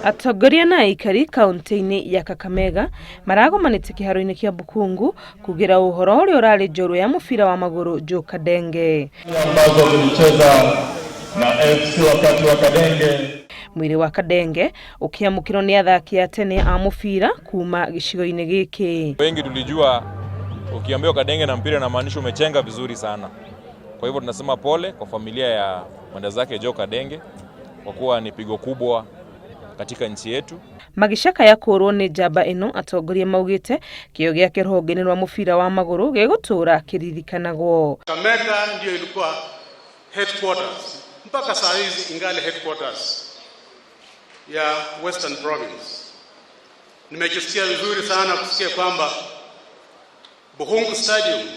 Atongoria na aikari kaunti-inĩ ya Kakamega maragomanĩte kĩharo-inĩ kĩa Bukungu kugĩra ũhoro ũrĩa ũrarĩ njorua ya mũbira wa magũrũ Joe Kadenge. Ambazo zilicheza na FC wakati wa Kadenge. Mwĩrĩ wa Kadenge ũkĩamũkĩrwo nĩ athaki a tene a mũbira kuma gĩcigo-inĩ gĩkĩ. Wengi tulijua ukiambiwa Kadenge na mpira inamaanisha umechenga vizuri sana. Kwa hivyo tunasema pole kwa familia ya mwenda zake Joe Kadenge kwa kuwa ni pigo kubwa katika nchi yetu. Magĩcakaya kũũrwo nĩ njamba ĩno, atongoria maugĩte kĩo gĩake rũhonge-inĩ rwa mũbira wa magũrũ gĩgũtũũra kĩririkanagwo. Kakamega ndio ilikuwa headquarters mpaka saa hizi ingali headquarters ya Western Province. Nimejisikia vizuri sana kusikia kwamba Bukhungu Stadium,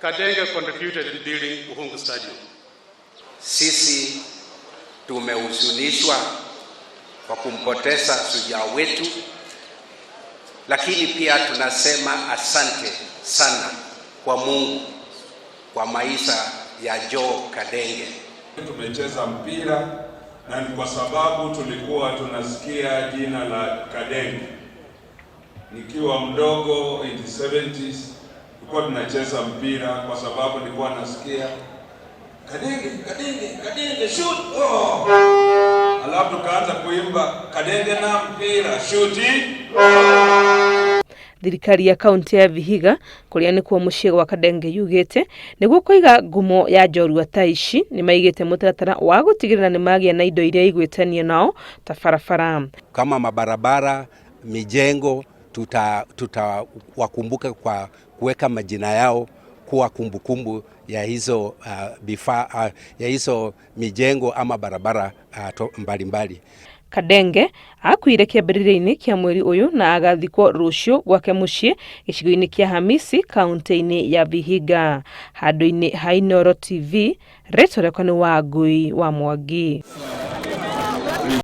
Kadenge contributed in building Bukhungu Stadium. Sisi tumehuzunishwa kwa kumpoteza shujaa wetu, lakini pia tunasema asante sana kwa Mungu kwa maisha ya Joe Kadenge. Tumecheza mpira na ni kwa sababu tulikuwa tunasikia jina la Kadenge. Nikiwa mdogo in the 70s tulikuwa tunacheza mpira kwa sababu nilikuwa nasikia "Kadenge, Kadenge, Kadenge, shoot!" Oh! Alafu tukaanza kuimba "Kadenge na mpira, shoot!" Thirikari ya kaunti ya Vihiga, kũrĩa nĩkuo mũciĩ gwa Kadenge, yugĩte nĩguo kũiga ngumo ya njorua ta ici nĩ maigĩte mũtaratara wa gũtigĩrĩra nĩ magĩa na indo iria igwĩtanio nao ta barabara, kama mabarabara, mijengo, tutawakumbuka kwa kuweka majina yao kuwa kumbukumbu ya hizo vifaa, ya hizo mijengo ama barabara mbalimbali. Kadenge akuire kĩambĩrĩria-inĩ kĩa mweri ũyũ na agathikwo rũciũ gwake mũciĩ gĩcigo-inĩ kĩa Hamisi, kaunti-inĩ ya Vihiga. Handũ-inĩ ha Inooro TV, rĩtwa rĩakwa nĩ Wangui wa Mwangi.